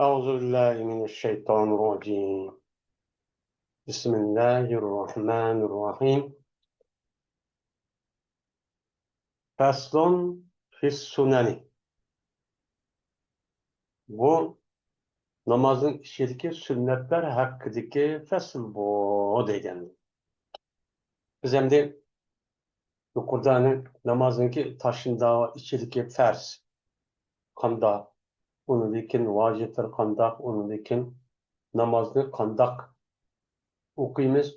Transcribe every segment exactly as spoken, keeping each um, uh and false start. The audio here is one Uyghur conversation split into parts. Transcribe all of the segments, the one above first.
أعوذ بالله من الشيطان الرجيم. بسم الله الرحمن الرحيم. فصل في السنن. بۇ نامازنىڭ ئىچىدىكى سۈننەتلەر ھەققىدىكى پەسىل بۇ دېگەن. بىز ئەمدى يۇقىرىدا نامازنىڭكى تاشلىمىدا ئىچىدىكى پەرز قانداق، ئۇنىڭدىن كېيىن ۋاجىپلىرى قانداق، ئۇنىڭدىن كېيىن نامازنى قانداق ئوقۇيمىز،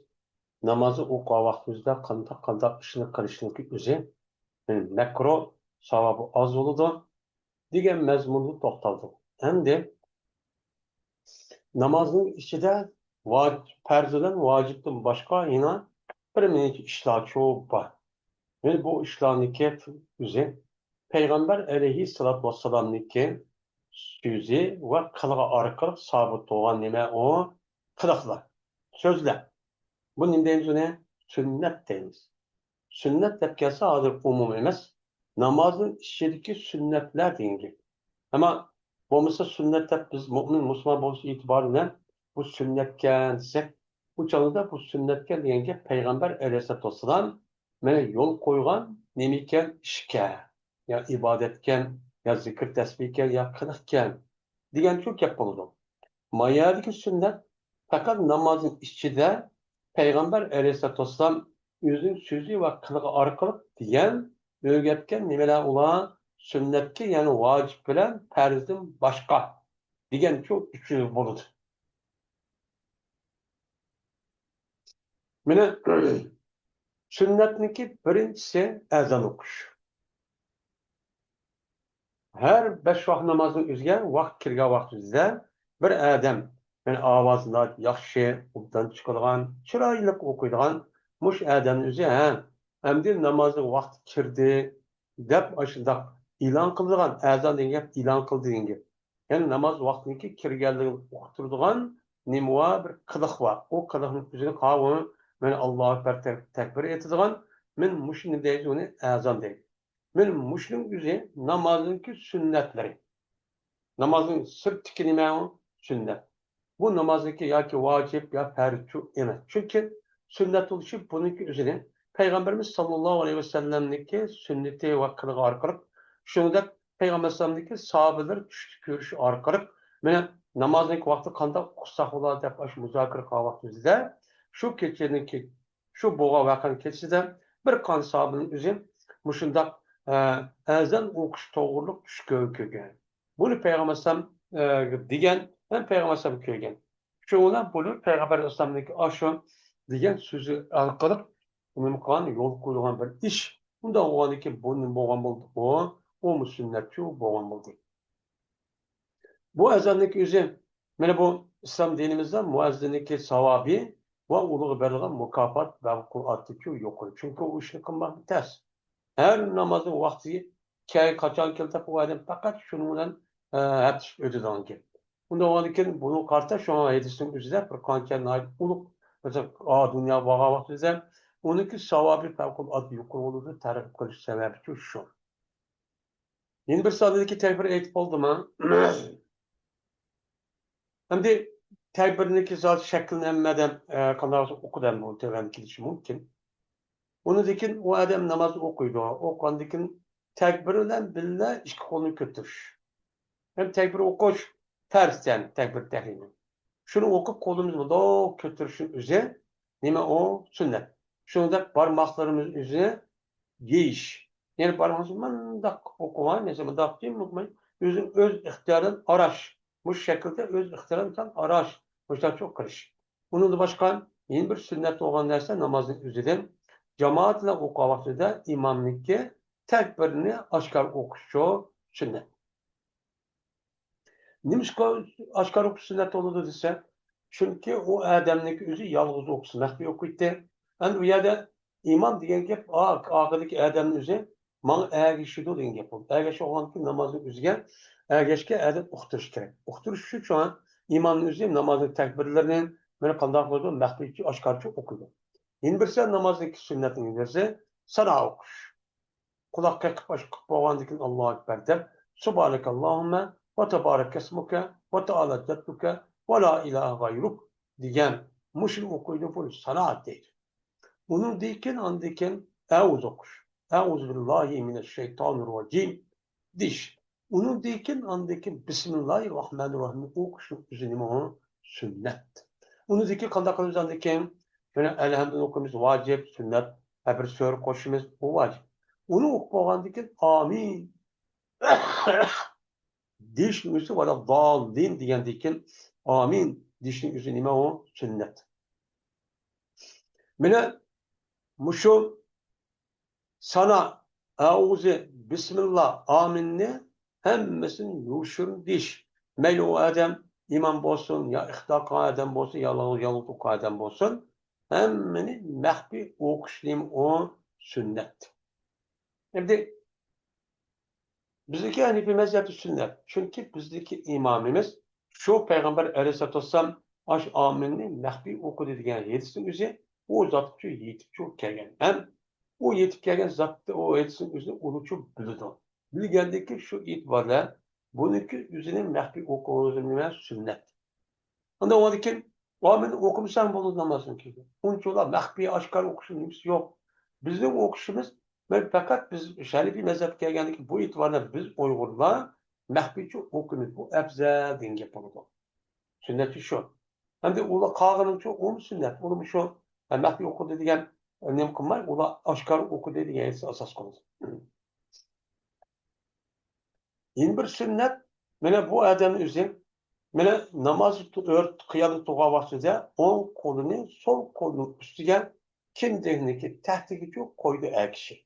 نامازنى ئوقۇغان ۋاقتىمىزدا قانداق، قانداق ئىشنى قىلىشنىڭكى ئۆزى مەكرۇ، ساۋابى ئاز بولىدۇ دېگەن مەزمۇنغا توختالدۇق. ئەمدى نامازنىڭ ئىچىدە ۋاج-، پەرز بىلەن ۋاجىپتىن باشقا يەنە بىر نەچچە ئىشلارچۇ بار. يەنى بۇ ئىشلارنىڭكى ئۆزى پەيغەمبەر ئەلەيھىسسالاتۇ ۋەسسالامنىڭكى سۆزى ۋە قىلىقى ئارقىلىق سابىت بولغان نېمە ئۇ؟ قىلىقلار، سۆزلەر. بۇ نېمە دەيمىز ئۇنى؟ سۈننەت دەيمىز. سۈننەت دەپ كەلسە ھازىر ئومۇم ئەمەس، نامازنىڭ ئىچىدىكى سۈننەتلەر دېگەن گەپ. ئەمما بولمىسا سۈننەت دەپ بىز مۆمىن مۇسۇلمان بولۇش ئېتىبارى بىلەن بۇ سۈننەتكەن دېسەك، ئۇ چاغدا بۇ سۈننەتكەن دېگەن گەپ پەيغەمبەر ئەلەيھىسسالاتۇ ۋەسسالام مانا يول قويغان نېمىكەن ئىشكەن، يا ئىبادەتكەن، يا زىكىر تەسبىھكەن، يا قىلىقكەن دېگەنچۇ گەپ بولىدۇ. ما يەردىكى سۈننەت پەقەت نامازنىڭ ئىچىدە پەيغەمبەر ئەلەيھىسسالاتۇ ۋەسسالام ئۆزىنىڭ سۆزى ۋە قىلىقى ئارقىلىق دېگەن ئۆگەتكەن نېمىلەر ئۇلار سۈننەتكە، يەنى ۋاجىپ بىلەن پەرزدىن باشقا دېگەنچۇ ئۈچىنى بولىدۇ. مانا سۈننەتنىڭكى بىرىنچىسى ئەزان ئوقۇش. ھەر بەش ۋاق نامازنىڭ ئۆزىگە ۋاقىت كىرگەن ۋاقتىدا بىر ئادەم، يەنى ئاۋازى ناھايىتى ياخشى، ئوبدان چىقىدىغان، چىرايلىق ئوقۇيدىغان مۇشۇ ئادەمنىڭ ئۆزى، ھە، ئەمدى نامازنىڭ ۋاقتى كىردى دەپ ئاشۇنداق ئېلان قىلىدىغان، ئەزان دېگەن گەپ ئېلان قىلدى دېگەن گەپ. يەنى ناماز ۋاقتىنىڭكى كىرگەنلىكىنى ئۇقتۇرىدىغان نېمە بار؟ بىر قىلىق بار. ئۇ قىلىقنىڭ ئۆزىنى قاۋۇ، مانا ئاللاھۇ ئەكبەر تەك-، تەكبىر ئېيتىدىغان، مانا مۇشۇنى دەيدۇ، ئۇنى ئەزان دەيدۇ. مانا مۇشۇنىڭ ئۆزى نامازنىڭكى سۈننەتلىرى. نامازنىڭ سىرتتىكى نېمە ئۇ؟ سۈننەت. بۇ نامازنىڭكى ياكى ۋاجىپ يا پەرزچۇ ئەمەس. چۈنكى سۈننەت بولۇشى بۇنىڭكى ئۆزىنى پەيغەمبىرىمىز ساللاللاھۇ ئەلەيھى ۋەسەللەمنىڭكى سۈننىتى ۋە قىلىقى ئارقىلىق، شۇنىڭدەك پەيغەمبەر ئەلەيھىسسالامنىڭكى ساھابىلىرى چۈشتە كۆرۈش ئارقىلىق، مانا نامازنىڭكى ۋاقتى قانداق ئوقۇساق بولار دەپ ئاشۇ مۇزاكىرە قىلغان ۋاقتىمىزدا، شۇ كېچىنىڭكى، شۇ بولغان ۋەقەنىڭ كېچىسىدە بىر قانچە ساھابىنىڭ ئۆزى مۇشۇنداق، ئە، ئەزان ئوقۇش توغرۇلۇق چۈش كۆرگەن. بۇنى پەيغەمبەر ئەلەيھىسسالام، ئە، دېگەن ھەم پەيغەمبەر ئەلەيھىسسالام كۆرگەن. شۇڭا بۇنى پەيغەمبەر ئەلەيھىسسالامنىڭكى ئاشۇ دېگەن سۆزى ئارقىلىق نېمە قىلغان، يول قويۇلغان بىر ئىش. ئۇنداق بولغاندىكىن بۇ نېمە بولغان بولدى؟ ئۇ، ئۇمۇ سۈننەتچۇ بولغان بولدى. بۇ ئەزاننىڭكى ئۆزى، مانا بۇ ئىسلام دىنىمىزدا مۇئەززىننىڭكى ساۋابى ۋە ئۇنىڭغا بېرىلگەن مۇكاپات پەۋقۇلئاددىچۇ يۇقىرى. چۈنكى ئۇ ئىشنى قىلماق تەس. ھەر نامازنىڭ ۋاقتى كەي-، قاچان كېلىپ، ئۇ ئادەم پەقەت شۇنىڭ بىلەن، ئە، ھەپىلىشىپ ئۆتىدىغان گەپ. ئۇنداق بولغاندىكىن بۇنىڭغا قارىتا شۇڭا ھەدىسنىڭ ئۆزىدە بىر قانچە ناھايىتى ئۇلۇغ، مەسىلەن، ئا، دۇنيا بارغان ۋاقتىدا ئۇنىڭكى ساۋابى پەۋقۇلئاددە يۇقىرى بولىدۇ، تەرغىب قىلىش سەۋەبىچۇ شۇ. يەنە بىر سانىدىكى تەكبىر ئېيتىپ بولدىما؟ ئەمدى تەكبىرنىڭكى زادى شەكلىنى ھەممە ئادەم، ئە، قانداق بولسا ئوقۇدى ھەم بۇ تۆۋەن كېلىشى مۇمكىن. ئۇنىڭدىن كېيىن ئۇ ئادەم ناماز ئوقۇيدۇ. ئوقۇغاندىن كېيىن تەكبىر بىلەن بىللە ئىككى قولنى كۆتۈرۈش. ھەم تەكبىر ئوقۇش پەرز، يەنى تەكبىر تەھرىمى. شۇنى ئوقۇپ قولىمىزنى مۇنداق كۆتۈرۈشنىڭ ئۆزى نېمە ئۇ؟ سۈننەت. شۇنىڭدەك بارماقلىرىمىز ئۆزىنى يېيىش. يەنى بارماقنى مۇنداق ئوقۇماي، مەسىلەن، مۇنداق دېمەي، ئۆزى ئۆز ئىختىيارىدىن ئاراش. مۇشۇ شەكىلدە ئۆز ئىختىيارىدىن ئاراش. مۇشۇنداقچە قىلىش. ئۇنىڭدىن باشقا يەنە بىر سۈننەت بولغان نەرسە نامازنىڭ ئۆزىدىن جامائەت بىلەن ئوقۇغان ۋاقتىدا ئىمامنىڭكى تەكبىرىنى ئاشكارا ئوقۇشچۇ سۈننەت. نېمىشقا ئاشكارا ئوقۇش سۈننەت بولىدۇ دېسە، چۈنكى ئۇ ئادەمنىڭكى ئۆزى يالغۇز ئوقۇسا مەخپىي ئوقۇيتتى. ئەمدى بۇ يەردە ئىمام دېگەن گەپ ئا-، ئارقىدىكى ئادەمنىڭ ئۆزى ماڭا ئەگىشىدۇ دېگەن گەپ بولىدۇ. ئەگەشكەن نامازنىڭ ئۆزىگە ئەگەشكەن ئادەم ئۇقتۇرۇش كېرەك. ئۇقتۇرۇش ئۈچۈن شۇڭا ئىمامنىڭ ئۆزى نامازنىڭ تەكبىرلىرىنى مانا قانداق قىلىدۇ؟ مەخپىيچە، ئاشكارىچە ئوقۇيدۇ. يەنە بىرسى نامازنىڭ سۈننەتنىڭ بىرسى سانا ئوقۇش. قۇلاق قېقىپ، ئاشۇ قىلىپ بولغاندىن كېيىن، ئاللاھۇ ئەكبەر دەپ، سۇبھانەكەللاھۇممە ۋە تەبارەكەسمۇكە ۋە تەئالا جەددۇكە ۋە لا ئىلاھە غەيرۇك دېگەن مۇشۇنى ئوقۇيدۇ، بۇ سانا دەيدۇ. ئۇنىڭدىن كېيىن، ئاندىن كېيىن ئەئۇزۇ ئوقۇش. ئەئۇزۇ بىللاھى مىنەششەيتانىر راجىم دېيىش. ئۇنىڭدىن كېيىن، ئاندىن كېيىن بىسمىللاھىر راھمانىر راھىم ئوقۇشنىڭ ئۆزى نېمە ئۇ؟ سۈننەت. ئۇنىڭدىن كېيىن قانداق قىلىمىز ئاندىن كېيىن؟ يەنە ئەلھەمدۇنى ئوقۇيمىز، ۋاجىپ، سۈننەت، ھە، بىر سۈرە قوشىمىز، ئۇ ۋاجىپ. ئۇنى ئوقۇپ بولغاندىن كېيىن، ئامىن دېيىشنىڭ ئۆزى، ۋەلەدداللىن دېگەندىن كېيىن، ئامىن دېيىشنىڭ ئۆزى نېمە ئۇ؟ سۈننەت. مانا مۇشۇ سانا، ئەئۇزى، بىسمىللا، ئامىننى ھەممىسىنى يوشۇرۇن دېيىش. مەيلى ئۇ ئادەم ئىمام بولسۇن، يا ئىقتىدا قىلغان ئادەم بولسۇن، يا يالغۇز، يالغۇز ئوقۇغان ئادەم بولسۇن، ھەممىنى مەخپىي ئوقۇش نېمە ئۇ؟ سۈننەت. ئەمدى بىزنىڭكى ھەنىفىي مەزھەپتە سۈننەت. چۈنكى بىزدىكى ئىمامىمىز شۇ پەيغەمبەر ئەلەيھىسسالاتۇ ۋەسسالام ئاشۇ ئامىننى مەخپىي ئوقۇدى دېگەن ھەدىسنىڭ ئۆزى ئۇ زاتقىچۇ يېتىپ چۈشۈپ كەلگەن. ھەم ئۇ يېتىپ كەلگەن زاتتا ئۇ ھەدىسنىڭ ئۆزىنى ئۇلىچۇ بىلىدۇ. بىلگەندىن كېيىن شۇ ئېتىبار بىلەن بۇنىڭكى ئۆزىنى مەخپىي ئوقۇش نېمە؟ سۈننەت. ئاندىن ئۇنىڭدىن كېيىن ئامىننى ئوقۇمىساڭ بولىدۇ نامازنىڭ كېيىن. ئۇنچىۋالا مەخپىي ئاشكارا ئوقۇشنىڭ نېمىسى يوق. بىزنىڭ ئوقۇشىمىز، مەن پەقەت بىز ھەنىفىي مەزھەپكە كەلگەندىكىن بۇ ئېتىباردا بىز ئۇيغۇرلار مەخپىيچە ئوقۇيمىز، بۇ ئەپزەل دېگەن گەپ بولىدۇ. سۈننەتچى شۇ. ئەمدى ئۇلار قالغىنىچە ئۇمۇ سۈننەت، ئۇلىمۇ شۇ، ھە، مەخپىي ئوقۇدى دېگەن، نېمە قىلماي، ئۇلار ئاشكارا ئوقۇدى دېگەن ھەدىسنى ئاساس قىلىدۇ. يەنە بىر سۈننەت، مانا بۇ ئادەمنىڭ ئۆزى، مانا ناماز تۇ-، ئۆر-، قىيامدا تۇرغان ۋاقتىدا ئوڭ قولىنى سول قولىنىڭ ئۈستىگە، كىندىكنىڭكى تەختىگىچە قويىدۇ ئەر كىشى.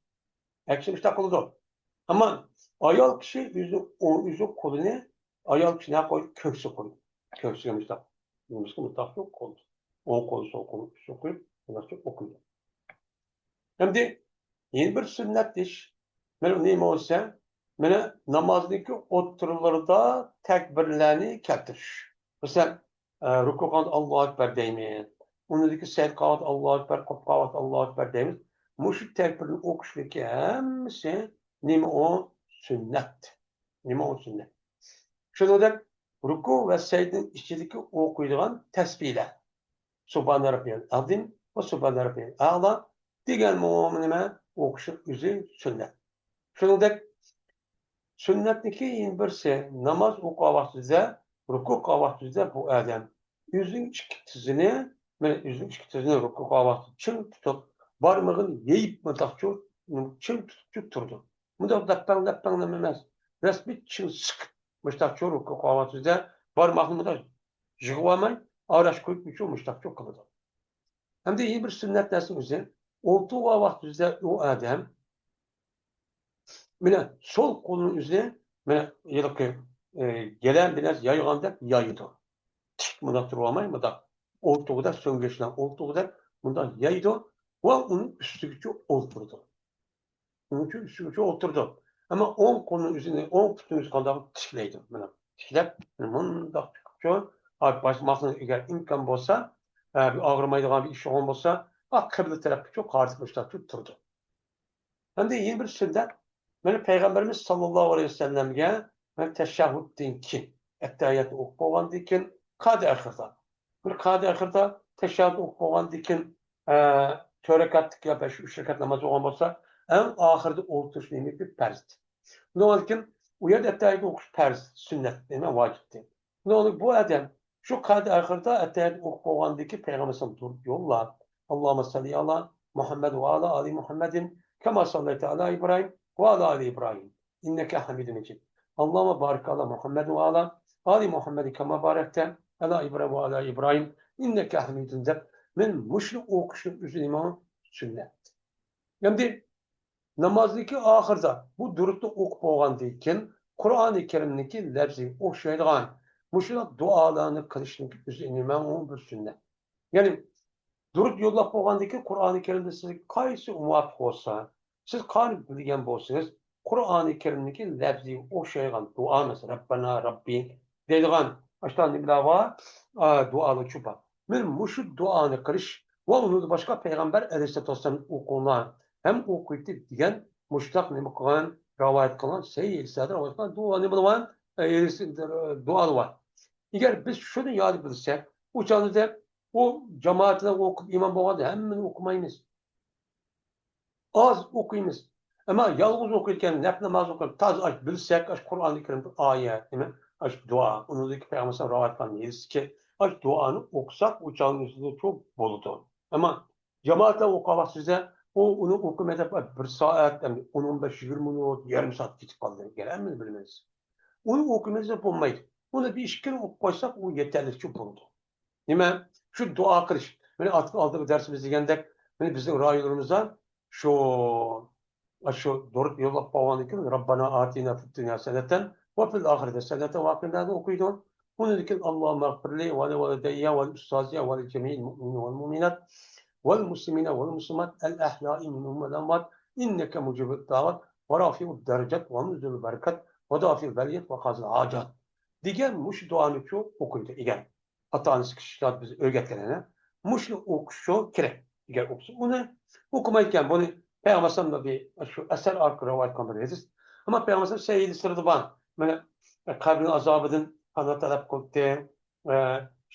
ئەر كىشى مۇشۇنداق قىلىدۇ. ئەمما ئايال كىشى ئۆزى، ئۆزى قولىنى، ئايال كىشى نەگە قويىدۇ؟ كۆكسىگە قويىدۇ. كۆكسىگە مۇشۇنداق. نېمىسىگە مۇنداق قىلىپ قويىدۇ. ئوڭ قولى سول قولىنىڭ ئۈستىگە قويۇپ، مۇنداقچە ئوقۇيدۇ. ئەمدى يەنە بىر سۈننەت ئىش. مانا نېمە بولسا، مانا نامازنىڭكى ئوتتۇرىلىرىدا تەكبىرلەرنى كەلتۈرۈش. مەسىلەن، ئە، رۇكۇ قىلغاندا ئاللاھۇ ئەكبەر دەيمىز. ئۇنىڭدىكى سەجدە قىلغاندا ئاللاھۇ ئەكبەر، قوپۇپ قالغاندا ئاللاھۇ ئەكبەر دەيمىز. مۇشۇ تەكبىرنى ئوقۇشنىڭكى ھەممىسى نېمە ئۇ؟ سۈننەت. نېمە ئۇ؟ سۈننەت. شۇنىڭدەك رۇكۇ ۋە سەجدىنىڭ ئىچىدىكى ئوقۇيدىغان تەسبىھلەر. سۇبھانە رەببىيەل ئەزىم ۋە سۇبھانە رەببىيەل ئەلا دېگەنمۇ نېمە؟ ئوقۇشنىڭ ئۆزى سۈننەت. شۇنىڭدەك سۈننەتنىڭكى يەنە بىرسى، ناماز ئوقۇغان ۋاقتىدا، رۇكۇ قىلغان ۋاقتىدا بۇ ئادەم ئۆزىنىڭ ئىككى تىزىنى، مانا ئۆزىنىڭ ئىككى تىزىنى رۇكۇ قىلغان ۋاقتىدا چىڭ تۇتۇپ، بارمىقىنى يېيىپ مۇنداقچۇ، چىڭ تۇتۇپچۇ تۇرىدۇ. مۇنداق لەپپەڭ لەپپەڭلەپ ئەمەس، رەسمىي چىڭ سىقىپ مۇشتاقچۇ رۇكۇ قىلغان ۋاقتىدا بارماقنى مۇنداق يىغىۋالماي، ئاراش قويۇپ مۇشۇ مۇشتاقچۇ قىلىدۇ. ھەمدە يەنە بىر سۈننەت نەرسىنىڭ ئۆزى، ئولتۇرغان ۋاقتىدا ئۇ ئادەم مانا سول قولىنىڭ ئۆزىنى مانا ھېلىقى، ئە، گەلەن بىلەن يايغاندەك يايىدۇ. تىك مۇنداق تۇرۇۋالماي، مۇنداق ئولتۇرغۇدەك، سۆڭگەچلەر ئولتۇرغۇدەك مۇنداق يايىدۇ ۋە ئۇنىڭ ئۈستىگىچە ئولتۇرىدۇ. ئۇنىڭ ئۈچۈن ئۈستىگىچە ئولتۇرىدۇ. ئەمما ئوڭ قولىنىڭ ئۆزىنى، ئوڭ پۇتىنى قانداق تىكلەيدۇ؟ مانا تىكلەپ، مۇنداق تىكىپچۇ، بارماقنى ئەگەر ئىمكان بولسا، ئە، بىر ئاغرىمايدىغان بىر ئىش بولغان بولسا، ئا، قىبلە تەرەپكىچۇ قارىتىپ مۇشۇنداق تۇرىدۇ. ھەمدە يەنە بىر سۈننەت، مانا پەيغەمبىرىمىز ساللاللاھۇ ئەلەيھى ۋەسەللەمگە مانا تەشەھھۇدتىن كېيىن، ئەتتەھىياتنى ئوقۇپ بولغاندىن كېيىن، قادى ئاخىردا، بىر قادى ئاخىردا تەشەھھۇدنى ئوقۇپ بولغاندىن كېيىن، ئە، تۆت رەكەتلىك يا بەش، ئۈچ رەكەت ناماز بولغان بولسا، ئەڭ ئاخىرىدا ئولتۇرۇش نېمىكى پەرز. ئۇنىڭدىن كېيىن ئۇ يەردە ئەتتەھىياتنى ئوقۇش پەرز، سۈننەت، دېمەك ۋاجىپتى. ئۇنىڭدىن بۇ ئادەم شۇ قادى ئاخىردا ئەتتەھىياتنى ئوقۇپ بولغاندىن كېيىن پەيغەمبەر ساللاللاھۇ ئەلەيھى ۋەسەللەم دۇرۇت يوللاپ، اللهم صل على محمد وعلى آل محمد كما صليت على إبراهيم وعلى آل إبراهيم إنك حميد مجيد. اللهم بارك على محمد وعلى آل محمد كما باركت على إبراهيم وعلى آل إبراهيم إنك حميد دەپ، مانا مۇشۇنى ئوقۇشنىڭ ئۆزى نېمە؟ سۈننەت. ئەمدى نامازنىڭكى ئاخىرىدا بۇ دۇرۇتنى ئوقۇپ بولغاندىن كېيىن، قۇرئانى كەرىمنىڭكى لەپزىگە ئوخشايدىغان مۇشۇنداق دۇئالارنى قىلىشنىڭكى ئۆزى نېمە؟ ئۇ بىر سۈننەت. يەنى دۇرۇت يوللاپ بولغاندىن كېيىن قۇرئانى كەرىمدە سىزگە قايسى مۇۋاپىق بولسا، سىز قانداق بىلگەن بولسىڭىز، قۇرئانى كەرىمدىكى لەپزىگە ئوخشايدىغان دۇئا، مەسىلەن، رەببەنا، رەببى دەيدىغان ئاشۇنداق نېمىلەر بار، ئا، دۇئالارچۇ بار. مانا مۇشۇ دۇئانى قىلىش ۋە ئۇنىڭدىن باشقا پەيغەمبەر ئەلەيھىسسالاتۇ ۋەسسالام ئوقۇڭلار ھەم ئوقۇيتتى دېگەن مۇشۇنداق نېمە قىلغان، رىۋايەت قىلغان سەھىھ ھەدىسلەردە رىۋايەت قىلغان دۇئا نېمە بولغان؟ ئە، دۇئالار بار. ئەگەر بىز شۇنى ياد بىلسەك، ئۇ چاغدا ئۇ جامائەتلەر ئوقۇپ ئىمام بولغاندا ھەممىنى ئوقۇمايمىز. ئاز ئوقۇيمىز. ئەمما يالغۇز ئوقۇيدىكەن، نەپ ناماز ئوقۇيدىكەن، تازا ئاش بىلسەك، ئاش قۇرئانى كەرىمدە ئايەت، نېمە، ئاش دۇئا، ئۇنىڭدىكى پەيغەمبەر رىۋايەت قىلغان ھەدىسكى، ئاش دۇئانى ئوقۇساق، ئۇ چاغنىڭ ئۆزىدە شۇ بولىدۇ. ئەمما جامائەتلەر ئوقۇغان ۋاقتىمىزدا ئۇ، ئۇنى ئوقۇماي دەپ بىر سائەت، ئەمدى ئون، ئون بەش، يىگىرمە مىنۇت، يېرىم سائەت كېتىپ قالدى. يەنە ھەممىنى بىلمەيمىز. ئۇنى ئوقۇمىسا بولمايدۇ. ئۇنى بىر ئىككى كېرە ئوقۇپ قويساق، ئۇ يېتەرلىكچە بولىدۇ. نېمە؟ شۇ دۇئا قىلىش. مانا ئالدىنقى دەرسىمىزدە دېگەندەك، مانا بىزنىڭ رايونىمىزدا شۇ، شۇ دۇرۇت يوللاپ قويغاندىن كېيىن، رەببەنا ئاتىنا فىددۇنيا ھەسەنەتەن ۋە فىل ئاخىرەتى ھەسەنەتەن ۋە قىنا ئازابەننار ئوقۇيدۇ. ئۇنىڭدىن كېيىن، اللەھۇممە ئىغفىرلى ۋە لىۋالىدەييە ۋە لىئۇستازىيە ۋە لىجەمىئىل مۇئمىنىنە ۋەل مۇئمىنات ۋەل مۇسلىمىنە ۋەل مۇسلىمات ئەل ئەھيائى مىنھۇم ۋەل ئەمۋات ئىننەكە مۇجىبۇد دەئەۋات ۋە رافىئۇد دەرەجات ۋە مۇنزىلۇل بەرەكات ۋە دافىئۇل بەلىيات ۋە قازىل ھاجات دېگەن مۇشۇ دۇئانىچۇ ئوقۇيدۇ ئىگەن. ئاتا-ئانىسى كىچىك چاغدا بىز ئۆگەتكەن ئەنە. مۇشۇنى ئوقۇشى كېرەك. ئەگەر ئوقۇسا، ئۇنى ئوقۇمايدىكەن، بۇنى پەيغەمبەر ئەلەيھىسسالام بىر شۇ ئەسەر ئارقىلىق رىۋايەت قىلغان بىر ھەدىس. ئەمما پەيغەمبەر ئەلەيھىسسالام سەھىھ ھەدىسلىرىدە بار. مانا، قەبرىنىڭ ئازابىدىن پانا تەلەپ قىلدى، ئە،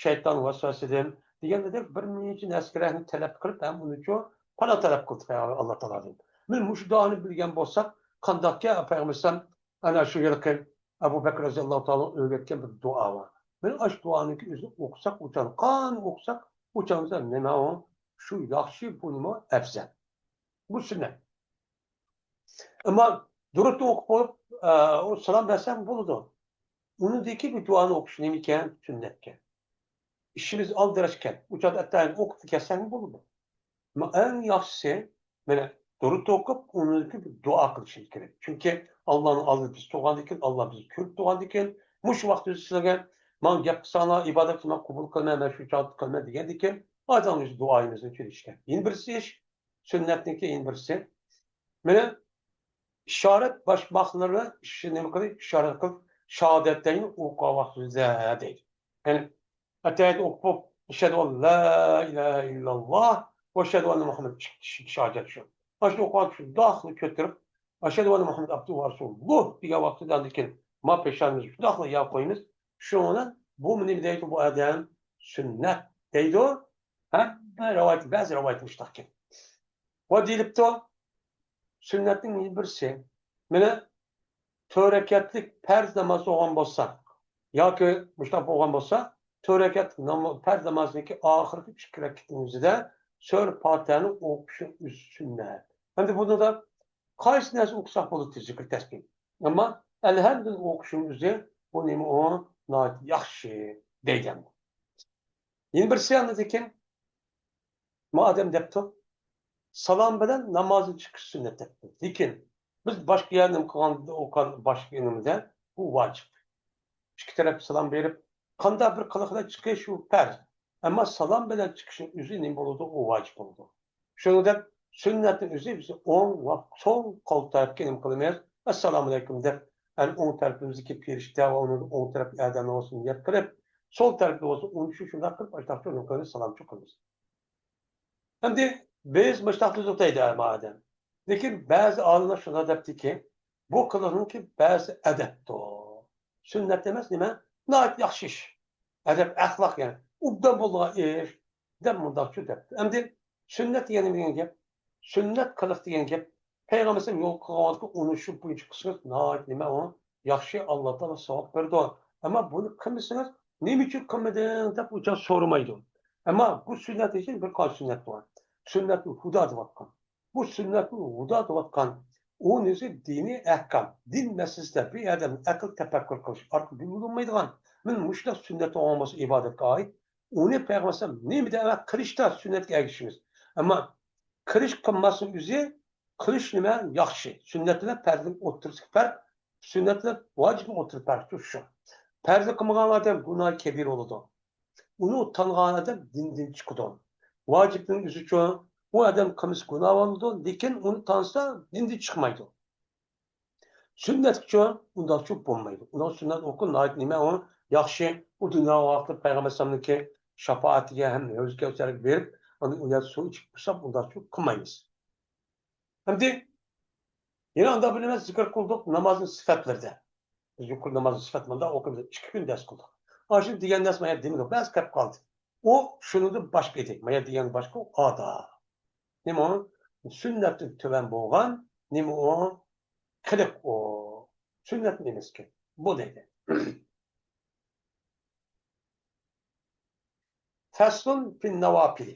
شەيتان ۋەسۋەسىدىن دېگەندەك بىر نەچچە نەرسىگە تەلەپ قىلىپ، ھەم ئۇنىچۇ پانا تەلەپ قىلدى پەيغەمبەر ئاللا تائالادىن. مانا مۇشۇ دۇئانى بىلگەن بولساق، قانداقكەن پەيغەمبەر ئەلەيھىسسالام ئەنە شۇ ھېلىقى ئەبۇ بەكرى رەزىياللاھۇ تائالا ئۆگەتكەن بىر دۇئا بار. مانا ئاشۇ دۇئانىڭكى ئۆزىنى ئوقۇساق، ئۇچان قان ئوقۇساق، ئۇچاندا نېمە ئۇ؟ شۇ ياخشى، بۇنىمۇ ئەپزەل. بۇ سۈننەت. ئەمما دۇرۇتنى ئوقۇپ بولۇپ، ئە، ئۇ سالام بەرسەم بولىدۇ. ئۇنىڭدىكى بۇ دۇئانى ئوقۇش نېمىكەن؟ سۈننەتكەن. ئىشىمىز ئالدىراشكەن. ئۇ چاغدا ئەتەگەن ئوقۇپ كەلسەڭ بولىدۇ. ئەمما ئەڭ ياخشىسى، مانا، دۇرۇت ئوقۇپ، ئۇنىڭدىن كېيىن دۇئا قىلىشىمىز كېرەك. چۈنكى ئاللانىڭ ئالدىدا بىز تۇرغاندىكىن، ئاللا بىزنى كۆرۈپ تۇرغاندىكىن، مۇشۇ ۋاقىتتا سىلەرگە، ماڭا گەپ قىلساڭلار، ئىبادەت قىلماي قوبۇل قىلىمەن، مەن شۇ چاغدا قىلىمەن دېگەندىكىن، ئادەمنىڭ ئۆزى دۇئايىمىزنى كۆرۈشكەن. يەنە بىرسى ئىش، سۈننەتنىڭكى يەنە بىرسى. مانا، ئىشارەت باشماقلىرى ئىشى نېمە قىلىپ، ئىشارەت قىلىپ، شاھادەتەينى ئوقۇغان ۋاقتىدا دەيدۇ. يەنى، ئەتەيەت ئوقۇپ، ئەشھەدۇ ئەن لا ئىلاھە ئىللاللا ۋە ئەشھەدۇ ئەننە مۇھەممەد ئىككى كىشى شاھادەت شۇ. ئاشۇ ئوقۇغان شۇنداقلا كۆتۈرۈپ، ئەشھەدۇ ئەننە مۇھەممەد ئابدۇھۇ ۋە رەسۇلۇھ دېگەن ۋاقتىدا ئاندىن كېيىن ما پېشانىمىزنى شۇنداقلا ياپىپ قويىمىز. شۇنىڭ بىلەن بۇ نېمە دەيدۇ بۇ ئادەم؟ سۈننەت دەيدۇ. ھەممە رىۋايەت، بەزى رىۋايەت مۇشۇنداق ئىكەن. ۋە دېيىلىپتۇ، سۈننەتنىڭ يەنە بىرسى، مانا، تۆت رەكەتلىك پەرز ناماز بولغان بولسا ياكى مۇشۇنداق بولغان بولسا، تۆت رەكەتلىك نام-، پەرز نامازنىڭكى ئاخىرقى ئىككى رەكەتنىڭ ئۆزىدە سۈرە پاتىھەنى ئوقۇشنىڭ ئۆزى سۈننەت. ئەمدى بۇنىڭدا قايسى نەرسە ئوقۇساق بولىدۇ، زىكىر تەسبىھ. ئەمما ئەلھەمدۇنى ئوقۇشنىڭ ئۆزى، بۇ نېمە ئۇ؟ ناھايىتى ياخشى دەيدۇ. يەنە بىرسى ئاندىن كېيىن، ما ئادەم دەپتۇ، سالام بىلەن نامازدىن چىقىش سۈننەت دەپتۇ. لېكىن بىز باشقا يەردە نېمە قىلغاندا، ئوقۇغان باشقا ئىلىمدە بۇ ۋاجىپ. ئىككى تەرەپكە سالام بېرىپ، قانداق بىر قىلىقتا چىقىش ئۇ پەرز. ئەمما سالام بىلەن چىقىشنىڭ ئۆزى نېمە بولىدۇ؟ ئۇ ۋاجىپ بولىدۇ. شۇنىڭدەك سۈننەتنىڭ ئۆزى بىز ئوڭ ۋە سول قول تەرەپكە نېمە قىلىمىز؟ ئەسسالامۇئەلەيكۇم دەپ، يەنى ئوڭ تەرىپىمىزدىكى پېرىشتە ۋە ئۇنىڭ ئوڭ تەرەپتىكى ئادەملەر بولسا نىيەت قىلىپ، سول تەرەپتە بولسا ئۇنچۇ شۇنداق قىلىپ، ئاشۇنداق نېمە قىلىمىز؟ سالامچۇ قىلىمىز. ئەمدى بىز مۇشۇنداق تۈزۈك دەيدۇ ھەممە ئادەم. لېكىن بەزى ئالىملار شۇنداق دەپتىكى، بۇ قىلىقنىڭكى بەزى ئەدەپتۇر. سۈننەت ئەمەس، نېمە؟ ناھايىتى ياخشى ئىش. ئەدەپ، ئەخلاق يەنى. ئوبدان بولىدىغان ئىش دەپ مۇنداقچۇ دەپتۇ. ئەمدى سۈننەت دېگەن نېمە دېگەن گەپ؟ سۈننەت قىلىق دېگەن گەپ. پەيغەمبەر ئەلەيھىسسالام يول قىلغان ۋاقىتتا ئۇنى شۇ بويىچە قىلسىڭىز ناھايىتى نېمە ئۇ؟ ياخشى، ئاللا تائالا ساۋاب بېرىدۇ. ئەمما بۇنى قىلمىسىڭىز، نېمە ئۈچۈن قىلمىدىڭ دەپ ئۇ چاغ سورىمايدۇ. ئەمما بۇ سۈننەت ئىچىدە بىر قانچە سۈننەت بار. سۈننەتۇل ھۇدا دەۋاتقان. بۇ سۈننەتۇل ھۇدا دەۋاتقان ئۇ نېسى دىنىي ئەھكام، دىن مەسىلىسىدە بىر ئادەم ئەقىل تەپەككۇر قىلىش ئارقىلىق بىلىپ بولمايدىغان، مانا مۇشۇنداق سۈننەت بولغان بولسا ئىبادەتكە ئائىت، ئۇنى پەيغەمبەر ئەلەيھىسسالام نېمە دەۋە قىلىشتا سۈننەتكە ئەگىشىمىز. ئەمما قىلىش قىلماسنىڭ ئۆزى، قىلىش نېمە ياخشى. سۈننەت بىلەن پەرزنىڭ ئوتتۇرىسىدىكى پەرق، سۈننەت بىلەن ۋاجىپنىڭ ئوتتۇرا پەرقى شۇ. پەرزنى قىلمىغان ئادەم گۇناھى كەبىر بولىدۇ. ئۇنى تانغان ئادەم دىندىن چىقىدۇ. ۋاجىپنىڭ ئۆزىچۇ، ئۇ ئادەم قىلمىسا گۇناھ بولىدۇ، لېكىن ئۇنى تانسا دىندىن چىقمايدۇ. سۈننەتكىچۇ ئۇنداقچۇ بولمايدۇ. ئۇنىڭ سۈننەت ئوقۇ ناھايىتى نېمە ئۇ ياخشى. ئۇ دۇنيا ۋاقتىدا پەيغەمبەر ئەلەيھىسسالامنىڭكى شاپائىتىگە ھەم ھەۋزى كەۋسەرگە بېرىپ، ئاندىن ئۇ يەردە سۇ ئىچىپ قىلساق ئۇنداقچۇ قىلمايمىز. ئەمدى يەنە ئانداق بىر نېمە زىكىر قىلدۇق نامازنىڭ سۈپەتلىرىدە. بىز يۇقىرى نامازنى سۈپەت مۇنداق ئوقۇيمىز، ئىككى كۈن دەرس قىلدۇق. ئاشۇ دېگەن نەرسە مايا دېمىدۇق، بەزى قېلىپ قالدى. ئۇ شۇنىڭدىن باشقا ئىدى. مايا دېگەن باشقا ئادا. نېمە ئۇ؟ سۈننەتتىن تۆۋەن بولغان نېمە ئۇ؟ قىلىق ئۇ. سۈننەت نېمىسىكەن؟ بۇ دەيدۇ. فەسلۇن فىن نەۋاپىلى.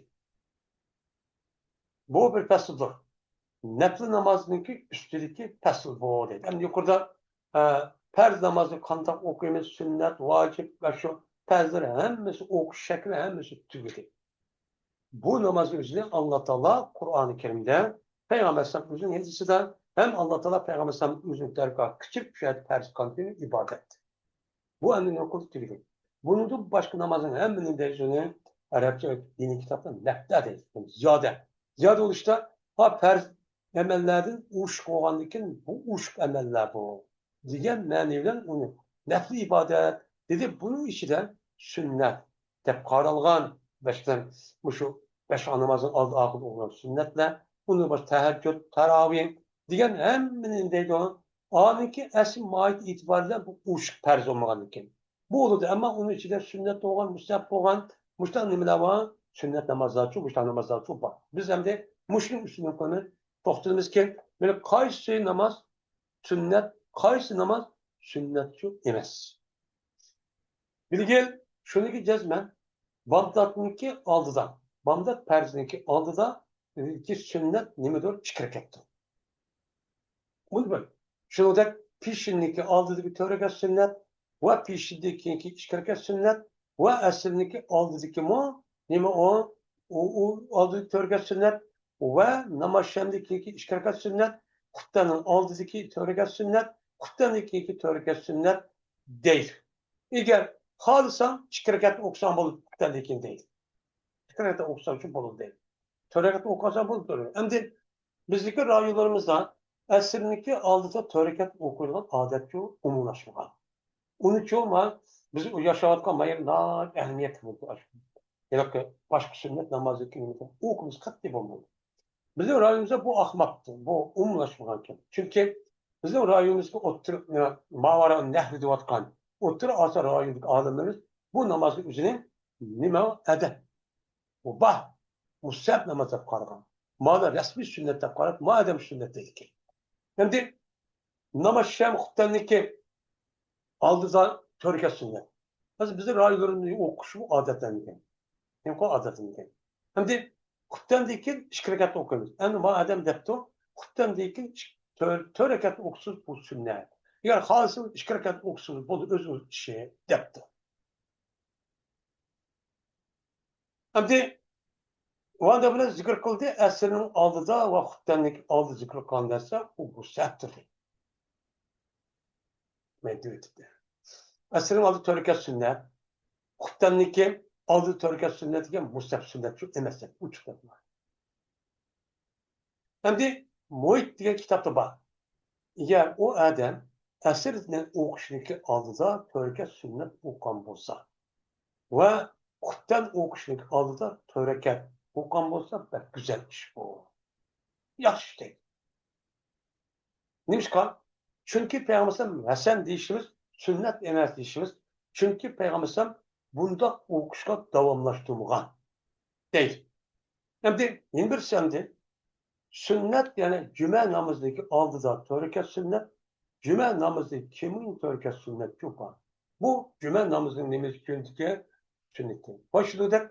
بۇ بىر پەسىلدۇر. نەپلى نامازنىڭكى ئۈستىدىكى پەسىل بۇ دەيدۇ. ئەمدى يۇقىرىدا، ئە، پەرز نامازنى قانداق ئوقۇيمىز، سۈننەت، ۋاجىپ ۋە شۇ پەرزلەر ھەممىسى ئوقۇش شەكلى ھەممىسى تۈگىدى. بۇ نامازنىڭ ئۆزىنى ئاللا تائالا قۇرئانى كەرىمدە، پەيغەمبەر ئەلەيھىسسالام ئۆزىنىڭ ھەدىسىدە ھەم ئاللا تائالا پەيغەمبەر ئەلەيھىسسالام ئۆزىنىڭ دەرگاھىغا كېچىپ شۇ يەردە پەرز قىلغان ئىبادەت. بۇ ئەمدى نوقۇل تۈگىدى. بۇنىڭدىن باشقا نامازنىڭ ھەممىنىڭ دەرىجىسىنى ئەرەبچە دىنىي كىتابتا نەپلە دەيدۇ. زىيادە. زىيادە بولۇشتا، ھا، پەرز ئەمەللەردىن ئوشۇق بولغاندىكىن، بۇ ئوشۇق ئەمەللەر بۇ دېگەن مەنى بىلەن ئۇنى نەپلى ئىبادەت دېدى. بۇنىڭ ئىچىدە سۈننەت دەپ قارالغان، مەسىلەن، مۇشۇ بەش ۋاق نامازنىڭ ئالدى ئاخىرىدا ئوقۇلغان سۈننەتلەر، ئۇندىن باشقا تەھەججۇد، تاراۋىھ دېگەن ھەممىنى دەيدۇ. ئانىڭكى ئەسلى ماھىيىتى ئېتىبارى بىلەن بۇ ئوشۇق پەرز بولمىغاندىكىن. بۇ بولىدۇ، ئەمما ئۇنىڭ ئىچىدە سۈننەت بولغان، مۇستەھەب بولغان، مۇشۇنداق نېمىلەر بار؟ سۈننەت نامازلارچۇ، مۇشۇنداق نامازلارچۇ بار. بىز ئەمدى مۇشۇنىڭ ئۈستىدىن قويماي توختىلىمىزكى، مانا قايسى ناماز سۈننەت، قايسى ناماز سۈننەتچۇ ئەمەس. بىلگىل، شۇنىكى جەزمەن، بامداتنىڭكى ئالدىدا، بامدات پەرزنىڭكى ئالدىدا، ئى، سۈننەت نېمىدۇر؟ ئىككى رەكەتتۇر. بۇ بىر. شۇنىڭدەك پېشىننىڭكى ئالدىدىكى تۆت رەكەت سۈننەت ۋە پېشىندىن كېيىنكى ئىككى رەكەت سۈننەت ۋە ئەسىرنىڭكى ئالدىدىكىمۇ نېمە ئۇ؟ ئۇ، ئۇ ئالدىدىكى تۆت رەكەت سۈننەت ۋە ناماز شەمدىن كېيىنكى ئىككى رەكەت سۈننەت، خۇپتەننىڭ ئالدىدىكى تۆت رەكەت سۈننەت، خۇپتەندىن كېيىنكى تۆت رەكەت سۈننەت دەيدۇ. ئەگەر خالىساڭ، ئىككى رەكەت ئوقۇساڭ بولىدۇ، خۇپتەندىن كېيىن دەيدۇ. ئىككى رەكەت ئوقۇساڭ شۇ بولىدۇ دەيدۇ. تۆت رەكەت ئوقۇساڭ بولىدۇ. ئەمدى بىزنىڭكى رايونلىرىمىزدا ئەسىرنىڭكى ئالدىدا تۆت رەكەت ئوقۇيدىغان ئادەتچۇ ئومۇملاشمىغان. ئۇنىچۇ ما-، بىز ياشاۋاتقان ما يەر ناھايىتى ئەھمىيەتلىك بولدى. ھېلىقى باشقا سۈننەت نامازدىكى نېمىدە ئوقۇمىز قەتئىي بولمىدى. بىزنىڭ رايونىمىزدا بۇ ئاقماقتى، بۇ ئومۇملاشمىغانكەن. چۈنكى بىزنىڭ رايونىمىزغا ئوتتۇرا، نېمە، ماۋارا نەھر دەۋاتقان ئوتتۇرا ئاسىيا رايونىدىكى ئالىملىرىمىز بۇ نامازنىڭ ئۆزىنى نېمە ئەدەپ، مۇباھ، مۇستەھەب ناماز دەپ قارىغان. مانا رەسمىي سۈننەت دەپ قاراپ، مادەم سۈننەت دەيدىكەن. ئەمدى ناماز شەم خۇپتەننىكى ئالدىدا تۆت رەكەت سۈننەت. ھازىر بىزنىڭ رايونلىرىمىزدا ئوقۇش بۇ ئادەتلەنگەن. نېمىقى ئادەتلەنگەن. ئەمدى خۇپتەندىن كېيىن ئىككى رەكەت ئوقۇيمىز. ئەمدى مانا ئادەم دەپتۇ، خۇپتەندىن كېيىن ئىك-، تۆت، تۆت رەكەت ئوقۇسىز بۇ سۈننەت. ئەگەر خالىسىڭىز ئىككى رەكەت ئوقۇسىز بولدى، ئۆزىڭىز ئىشى دەپتۇ. ئەمدى ۋاندا بىلەن زىكىر قىلدى، ئەسىرنىڭ ئالدىدا ۋە خۇپتەننىڭ ئالدىدا زىكىر قىلغان نەرسە ئۇ مۇستەھەبتۇر. مەن دېيىۋېتىپتۇ. ئەسىرنىڭ ئالدىدا تۆت رەكەت سۈننەت، خۇپتەننىڭكى ئالدىدا تۆت رەكەت سۈننەت دېگەن مۇستەھەب سۈننەتچۇ ئەمەس دەپ ئۇچۇقلاپ. ئەمدى مۇھىت دېگەن كىتابتا بار. ئەگەر ئۇ ئادەم ئەسىرنى ئوقۇشنىڭكى ئالدىدا تۆت رەكەت سۈننەت ئوقۇغان بولسا ۋە خۇپتەن ئوقۇشنىڭكى ئالدىدا تۆت رەكەت ئوقۇغان بولسا، بەك گۈزەل ئىش بۇ. ياخشى ئىش دەيدۇ. نېمىشقا؟ چۈنكى پەيغەمبەر ھەسەن دېيىشىمىز، سۈننەت ئەمەس دېيىشىمىز، چۈنكى پەيغەمبەر بۇنداق ئوقۇشقا داۋاملاشتۇرمىغان دەيدۇ. ئەمدى يەنە بىرسى ئەمدى سۈننەت، يەنى جۈمە نامىزىدىكى ئالدىدا تۆت رەكەت سۈننەت، جۈمە نامىزىدىن كېيىن تۆت رەكەت سۈننەت چوقۇم. بۇ جۈمە نامىزىنىڭ نېمىسى كۈندىكى سۈننىتى. ۋە شۇنىڭدەك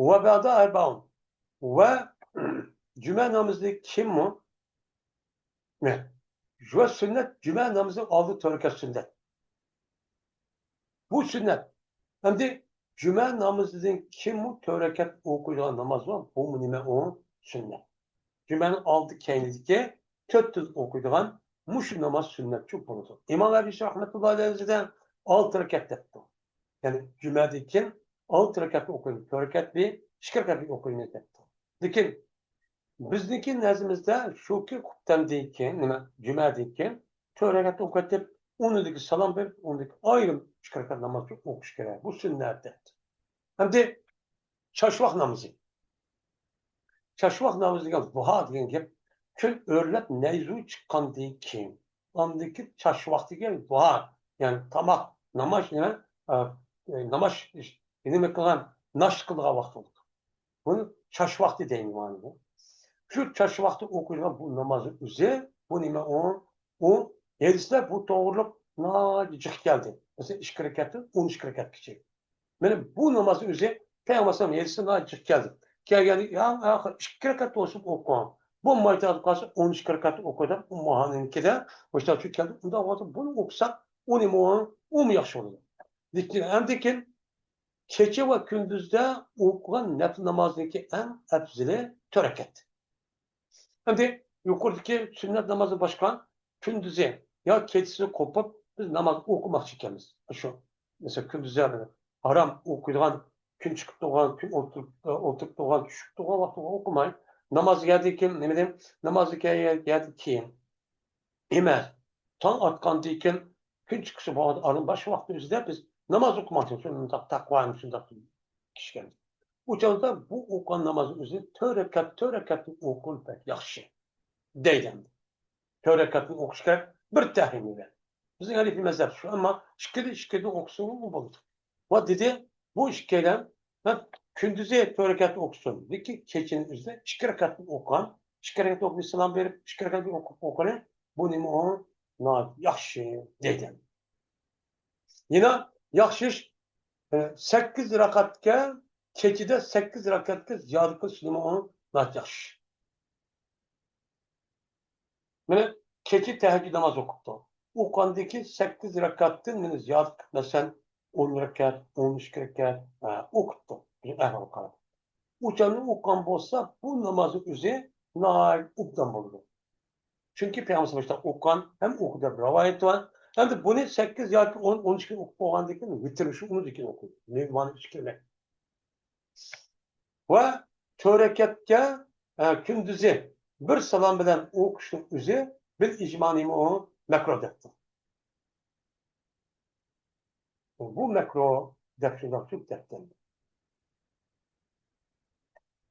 ۋە بەئدە ئەربەئۇن. ۋە جۈمە نامىزىدىن كېيىنمۇ ۋە سۈننەت، جۈمە نامىزىنىڭ ئالدى تۆت رەكەت سۈننەت. بۇ سۈننەت. ئەمدى جۈمە نامىزىدىن كېيىنمۇ تۆت رەكەت ئوقۇيدىغان ناماز بار. بۇمۇ نېمە ئۇ؟ سۈننەت. جۈمەنىڭ ئالدى كەينىدىكى تۆت تۈز ئوقۇيدىغان مۇشۇ ناماز سۈننەتچۇ بولىدۇ. ئىمام ئەبى شەمسە رەھمەتۇللاھى ئەلەيھى ئالتە رەكەت دەپتۇ. يەنى جۈمەدىن كېيىن ئالتە رەكەت ئوقۇيمىز، تۆت رەكەت بىر، ئىككى رەكەت بىر ئوقۇيمىز دەپتۇ. لېكىن بىزنىڭكى نەزىرىمىزدە شۇكى، خۇپتەندىن كېيىن، نېمە، جۈمەدىن كېيىن تۆت رەكەت ئوقۇۋېتىپ، ئۇنىڭدىكى سالام بېرىپ، ئۇنىڭدىكى ئايرىم ئىككى رەكەت ناماز ئوقۇش كېرەك. بۇ سۈننەت دەپتۇ. ئەمدى چاچ ۋاق نامىزى. چاچ ۋاق نامىزى دېگەن زۇھا دېگەن گەپ، كۈن ئۆرلەپ نەيزۇ چىققاندىن كېيىن، ئاندىن كېيىن چاچ ۋاق دېگەن زۇھا. يەنى تاماق، ناماز نېمە؟ ئە، ناماز نېمە قىلغان؟ ناشتا قىلىدىغان ۋاقتى بولىدۇ. بۇنى چاش ۋاقتى دەيمىز مانا. شۇ چاش ۋاقتى ئوقۇيدىغان بۇ نامازنىڭ ئۆزى، بۇ نېمە ئۇ؟ ئۇ ھەدىسلەر بۇ توغرۇلۇق ناھايىتى جىق كەلدى. مەسىلەن، ئىككى رەكەتتىن ئون ئىككى رەكەتكىچە. مانا بۇ نامازنىڭ ئۆزى پەيغەمبەر ئەلەيھىسسالام ھەدىسى ناھايىتى جىق كەلدى. كەلگەندە، يا ئاخىر ئىككى رەكەت بولسا ئوقۇڭ. بولمايدىغان قالسا ئون ئىككى رەكەت ئوقۇڭ دەپ ئۇممۇھانىنىڭكىدە مۇشۇنداق چۈشۈپ كەلدى. ئۇنداق بولسا بۇنى ئوقۇساق، ئۇ نېمە ئۇ؟ ئۇمۇ ياخشى بولىدۇ. لېكىن ئاندىن كېيىن كېچە ۋە كۈندۈزدە ئوقۇغان نەپلى نامازنىڭكى ئەڭ ئەپزىلى تۆت رەكەت. ئەمدى يۇقىرىدىكى سۈننەت نامازدىن باشقا كۈندۈزى يا كېچىسى قوپۇپ بىز ناماز ئوقۇماقچى ئىكەنمىز. شۇ، مەسىلەن، كۈندۈزى ھارام ئوقۇيدىغان، كۈن چىقىپ تۇرغان، كۈن ئولتۇرۇپ، ئولتۇرۇپ تۇرغان، چۈشۈپ تۇرغان ۋاقتىدا ئوقۇماي، ناماز يەردىن كېيىن، نېمە دەيمەن، ناماز يەردىن كېيىن ئەمەس، تاڭ ئاتقاندىن كېيىن كۈن چىقىشى بولغان ئارىدىن باشقا ۋاقىتنىڭ ئۆزىدە بىز ناماز ئوقۇماقچى، شۇنداق تەقۋا، شۇنداق كىشىگە. ئۇ چاغدا بۇ ئوقۇغان نامازنىڭ ئۆزى تۆت رەكەت، تۆت رەكەتنى ئوقۇغىنى بەك ياخشى دەيدۇ. تۆت رەكەتنى ئوقۇش كېرەك، بىر تەھرىمى بىلەن. بىزنىڭ ھەنىفىي مەزھەپ شۇ، ئەمما ئىككىدە، ئىككىدە ئوقۇسىمۇ بولىدۇ. ۋە دېدى، بۇ ئىككىيلەن، ھە، كۈندۈزى تۆت رەكەت ئوقۇسۇن، لېكىن كېچىنىڭ ئۆزىدە ئىككى رەكەتنى ئوقۇغان، ئىككى رەكەت ئوقۇپ سالام بېرىپ، ئىككى رەكەت ئوقۇپ ئوقۇغىنى، بۇ نېمە ئۇ؟ ناھايىتى ياخشى دەيدۇ. يەنە ياخشى ئىش، ئە، سەككىز رەكەتكە، كېچىدە سەككىز رەكەتكە زىيادە قىلىش نېمە ئۇ؟ ناھايىتى ياخشى. مانا كېچە تەھەججۇد ناماز ئوقۇپتۇ. ئوقۇغاندىن كېيىن سەككىز رەكەتتىن مانا زىيادە قىلىپ، مەسىلەن، ئون رەكەت، ئون ئىككى رەكەت، ھە، ئوقۇپتۇ. بىزنىڭ ئەھۋالغا قاراپ. ئۇ چاغنى ئوقۇغان بولسا، بۇ نامازنىڭ ئۆزى ناھايىتى ئوبدان بولىدۇ. چۈنكى پەيغەمبەر مۇشۇنداق ئوقۇغان ھەم ئوقۇدى دەپ رىۋايەت بار. ئەمدى بۇنى سەككىز ياكى ئون، ئون ئىككى ئوقۇپ بولغاندىن كېيىن ۋىتىر شۇ ئۇنىڭدىن كېيىن ئوقۇيدۇ. مېھرىبانى ئۈچ كېلمەك. ۋە تۆت رەكەتكە، ئە، كۈندۈزى بىر سالام بىلەن ئوقۇشنىڭ ئۆزى بىل ئىجمانىمۇ مەكرۇھ دەپتۇ. بۇ مەكرۇھ دەپ شۇنداق تۇرۇپ دەپتۇ.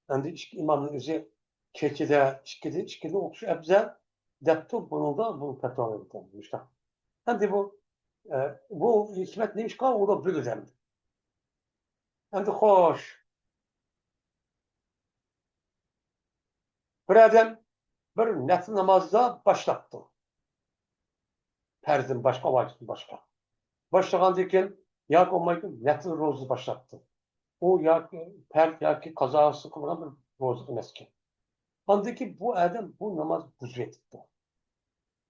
ئەمدى ئىككى ئىمامنىڭ ئۆزى كېچىدە ئىككىدە، ئىككىدە ئوقۇش ئەپزەل دەپتۇ، بۇنىڭدا بۇ پەتىۋا بېرىپتۇ. مۇشۇنداق. ئەمدى بۇ، ئە، بۇ ھېكمەت نېمىشقا ئۇلار بىلىدۇ ئەمدى. ئەمدى خوش. بىر ئادەم بىر نەپلى نامازدا باشلاپتۇ. پەرزدىن باشقا، ۋاجىپتىن باشقا. باشلىغاندىن كېيىن ياكى بولمايدۇ، نەپلى روزا باشلاپتۇ. ئۇ ياكى پەرز ياكى قازاسى قىلغان بىر روزا ئەمەسكەن. ئاندىن كېيىن بۇ ئادەم بۇ نامازنى بۇزۇۋېتىپتۇ.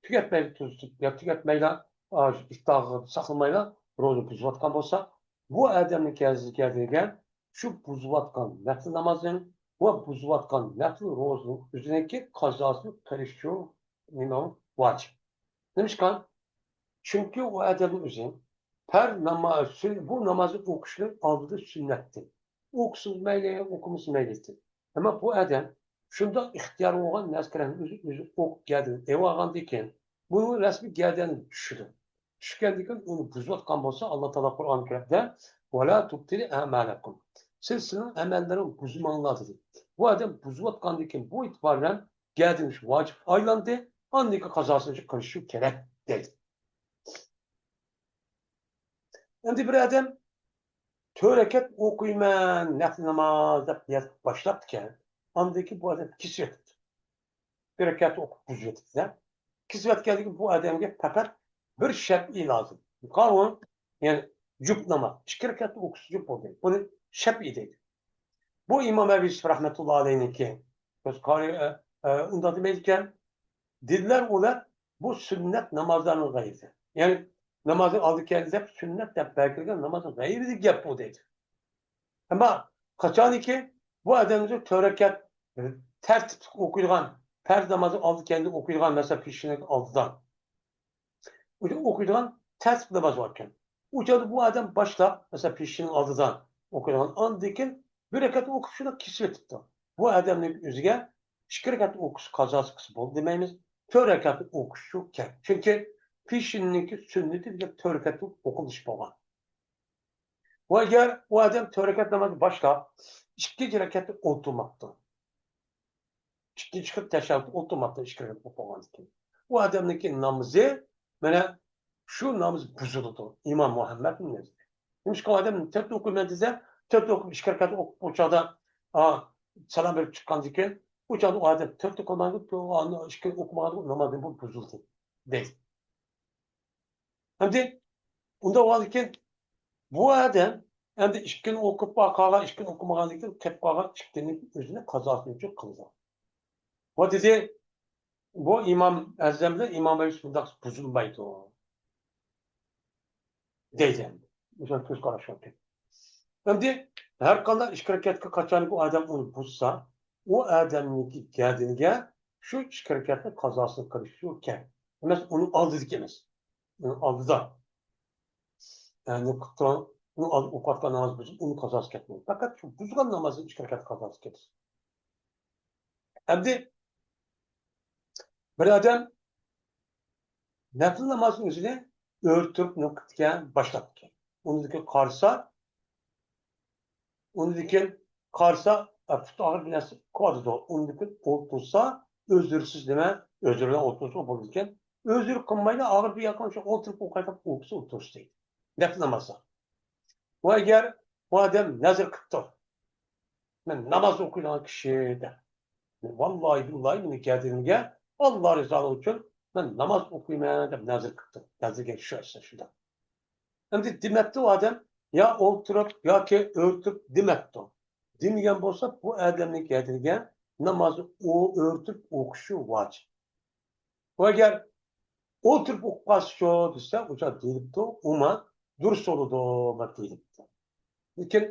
تۈگەتمەيلا تۈزىتىپ، يا تۈگەتمەيلا، ئا، ئىپتارغا ساقلىمايلا روزا بۇزۇۋاتقان بولسا، بۇ ئادەمنىڭ كەلگۈسىگە شۇ بۇزۇۋاتقان نەپلى نامازنىڭ ۋە بۇزۇۋاتقان نەپلى روزىنىڭ ئۆزىنىڭكى قازاسىنى قىلىشى نېمە ۋاجىپ. نېمىشقا؟ چۈنكى ئۇ ئادەمنىڭ ئۆزى پەرز ناماز، سۈن-، بۇ نامازنى ئوقۇشنىڭ ئالدىدا سۈننەتتى. ئوقۇسىمۇ مەيلى، ئوقۇمىسا مەيلى. ئەمما بۇ ئادەم شۇنداق ئىختىيار بولغان نەسكىرەنى ئۆزى، ئۆزى ئوقۇپ گەدىنى ئېلىۋالغاندىن كېيىن، بۇنىڭ رەسمىي گەدىنى چۈشىدۇ. چۈشكەندىن كېيىن ئۇنى بۇزۇۋاتقان بولسا، ئاللا تائالا قۇرئان كەرىمدە، «ۋەلا تۇبتىلۇ ئەمالەكۇم.» سىز سىزنىڭ ئەمەللىرىڭىزنى بۇزماڭلار، دېدى. بۇ ئادەم بۇزۇۋاتقاندىن كېيىن، بۇ ئېتىبار بىلەن گەدىنى ۋاجىپقا ئايلاندى، ئاندىن كېيىن قازاسىنى قىلىشى كېرەك، دەيدۇ. ئەمدى بىر ئادەم تۆت رەكەت ئوقۇيمەن نەپلى ناماز دەپ باشلاپتىكەن، ئاندىن كېيىن بۇ ئادەم كېسىۋېتىپتۇ. بىر رەكەت ئوقۇپ بۇزۇۋېتىپتۇ-دە. كېسىۋەتكەندىن كېيىن بۇ ئادەمگە پەقەت بىر شەپئى لازىم. قالغان، يەنى جۈپ ناماز، ئىككى رەكەتنى ئوقۇسا جۈپ بولدى. بۇنى شەپئى دەيدۇ. بۇ ئىمام ئەبۇ يۈسۈپ رەھمەتۇللا ئەلەيھنىڭكى، ئە، ئە، ئۇنداق دېمەيدىكەن. دىنلار ئۇلار بۇ سۈننەت نامازلارنىڭ غەيرىدە. يەنى نامازنىڭ ئالدى كەلدى دەپ سۈننەت دەپ بەرگىلىگەن نامازنىڭ غەيرىدىكى گەپ بۇ دەيدۇ. ئەمما قاچانكى بۇ ئادەمنىڭ تۆت رەكەت تەرتىپلىك ئوقۇيدىغان، پەرز نامازنىڭ ئالدى كەلدى ئوقۇيدىغان، مەسىلەن، پېشىنىڭ ئالدىدا ئوقۇيدىغان تەرتىپ ناماز باركەن. ئۇ چاغدا بۇ ئادەم باشلاپ، مەسىلەن، پېشىنىڭ ئالدىدا ئوقۇيدىغان، ئاندىن كېيىن بىر رەكەت ئوقۇپ شۇنداق كېسىۋېتىپتۇ. بۇ ئادەمنىڭ ئۆزىگە ئىككى رەكەت ئوقۇش قازاسى قىلسا بولدى دېمەيمىز. تۆت رەكەت ئوقۇشى كېرەك. چۈنكى پېشىننىڭكى سۈننىتى دېگەن تۆت رەكەت ئوقۇلۇش بولغان. ۋە ئەگەر ئۇ ئادەم تۆت رەكەت نامازنى باشلاپ، ئىككىنچى رەكەتتە ئولتۇرماپتۇ. ئىككىنچى قېتىم تەشەھھۇدتا ئولتۇرماپتۇ، ئىككى رەكەت ئوقۇپ بولغاندىن كېيىن. ئۇ ئادەمنىڭكى نامىزى، مانا، شۇ نامىزى بۇزۇلىدۇ. ئىمام مۇھەممەدنىڭ نەزىرى. نېمىشقا ئادەم تۆت ئوقۇيمەن دېسە، تۆت ئوقۇپ، ئىككى رەكەت ئوقۇپ، ئۇ چاغدا، ئا، سالام بېرىپ چىققاندىن كېيىن، ئۇ چاغدا ئۇ ئادەم تۆت ئوقۇمىغان، ئىككى ئوقۇمىغان نامازدىن بۇ بۇزۇلدى، دەيدۇ. ئەمدى ئۇنداق بولغاندىكىن، بۇ ئادەم ئەمدى ئىككىنى ئوقۇپ قالغان، ئىككىنى ئوقۇمىغاندىن كېيىن قېلىپ قالغان ئىككىنى ئۆزىنى قازاسى ئۈچۈن قىلىدۇ. بۇ دېدى، بۇ ئىمام ئەزەم بىلەن ئىمام ئەييۇب بۇنداق بۇزۇلمايدۇ، دەيدۇ. مۇشۇ كۆز قاراشقا كېلىپ. ئەمدى ھەر قانداق ئىككى رەكەتكە قاچانكى ئۇ ئادەم ئۇنى بۇزسا، ئۇ ئادەمنىڭكى گەدىنىگە شۇ ئىككى رەكەتنىڭ قازاسىنى قىلىشى كەرەك. ئەمەس، ئۇنىڭ ئالدىدىكى ئەمەس. ئۇنىڭ ئالدىدا. يەنى قىلىپ تۇرغان، ئۇنىڭ ئالدىدا ئوقۇۋاتقان ناماز بۇزۇپ، ئۇنىڭ قازاسى كەتمەيدۇ. پەقەت شۇ بۇزغان نامازنىڭ ئىككى رەكەت قازاسى كېتىدۇ. ئەمدى بىر ئادەم نەپلى نامازنىڭ ئۆزىنى ئۆرە تۇرۇپ نېمە قىپتىكەن، باشلاپتىكەن. ئۇنىڭدىن كېيىن قارىسا، ئۇنىڭدىن كېيىن قارىسا، ئە، پۇت ئاغرىپ بىر نەرسە قىلىۋاتىدۇ. ئۇنىڭدىن كېيىن ئولتۇرسا، ئۆزرىسىز نېمە، ئۆزرە بىلەن ئولتۇرسا بولىدىكەن. ئۆزرە قىلمايلا ئاغرىپ ياتقان شۇ ئولتۇرۇپ ئوقۇيدىغان ئوقۇسا ئولتۇرسا دەيدۇ. نەپلى نامازدا. ۋە ئەگەر ئۇ ئادەم نەزىر قىپتۇ، مەن ناماز ئوقۇيدىغان كىشى دەپ. ۋاللاھى بىللاھى مېنىڭ گەدىنىمگە ئاللا رىزالىقى ئۈچۈن مەن ناماز ئوقۇيمەن دەپ نەزىر قىپتۇ. نەزىر دېگەن شۇ ئەسلى شۇنداق. ئەمدى دېمەپتۇ ئۇ ئادەم، يا ئولتۇرۇپ ياكى ئۆرە تۇرۇپ دېمەپتۇ. دېمىگەن بولسا، بۇ ئادەمنىڭ گەدىنىگە ناماز ئۇ ئۆرە تۇرۇپ ئوقۇشى ۋاجىپ. ئۇ ئەگەر ئولتۇرۇپ ئوقۇپ قالسىچۇ دېسە، ئۇ چاغ دېيىلىپتۇ، ئۇما دۇرۇس بولىدۇ، دېيىلىپتۇ. لېكىن